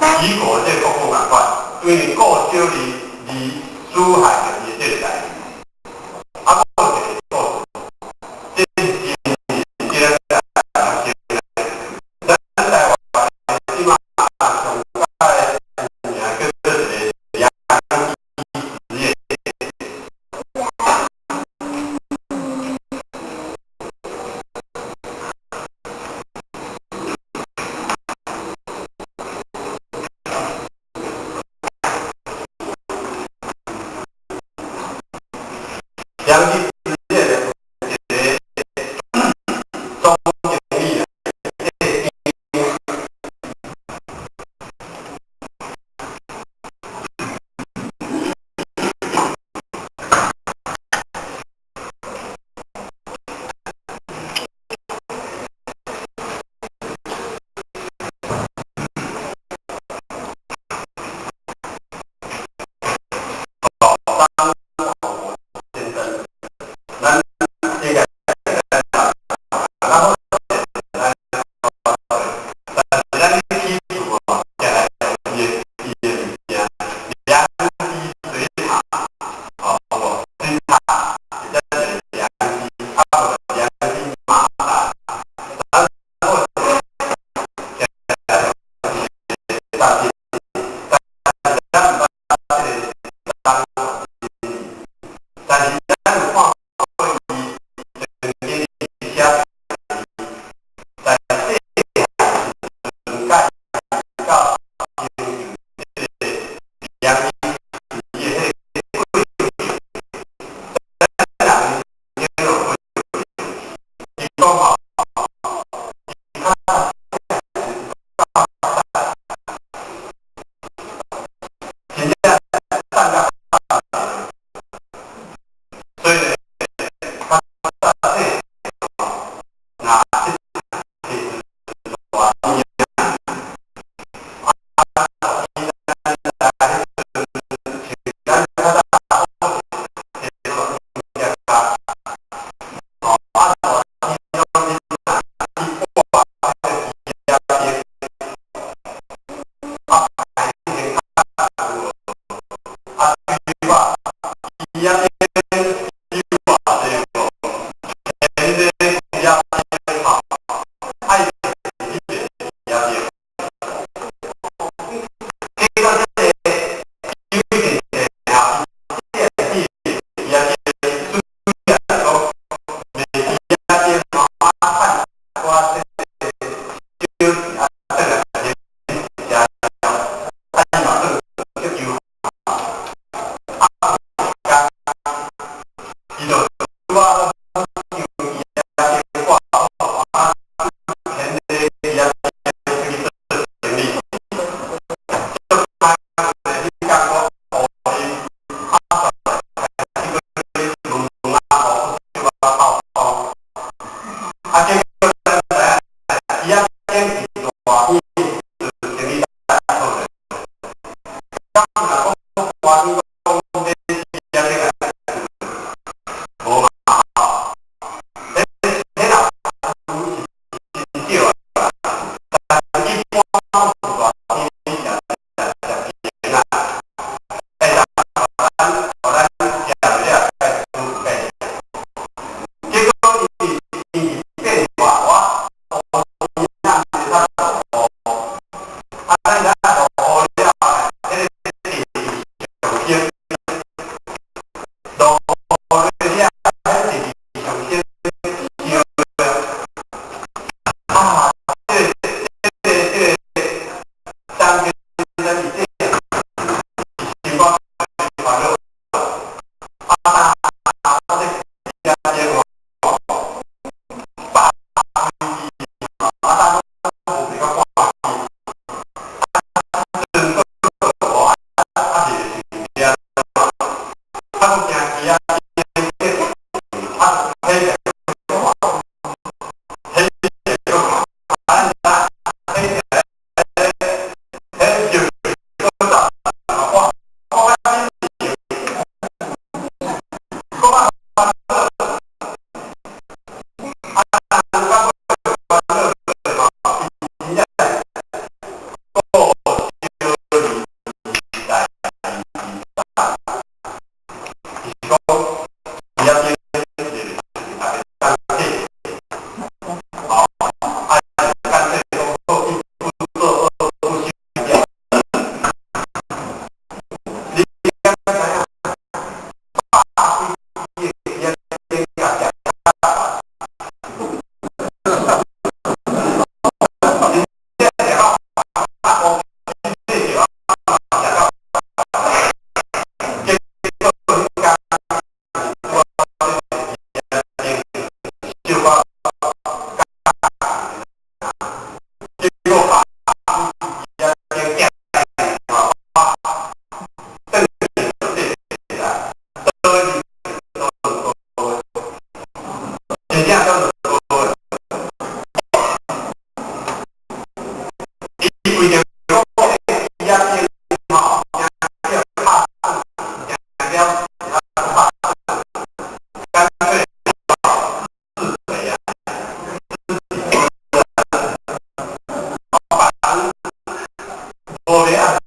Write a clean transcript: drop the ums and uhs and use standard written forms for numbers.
齊國這個國父仝款，因為顧小黎李書海的伊這個代誌，啊，閣有一個故事，這是這個咱台灣這馬上蓋有名叫做一個良基實業。良基實業的一個總經理啊，張廣國先生，咱應該然後但是咱起厝哦，定來伊的伊的物件，良基水塔，哦，無水塔，或者是良基，啊無良基馬達，然後但是但是咱毋捌這個張廣經理，但是咱有看過伊曾經寫在細漢時陣佮伊到成就這個良基實業彼個過程，咱人經有過程，伊講吼，伊較無咧按。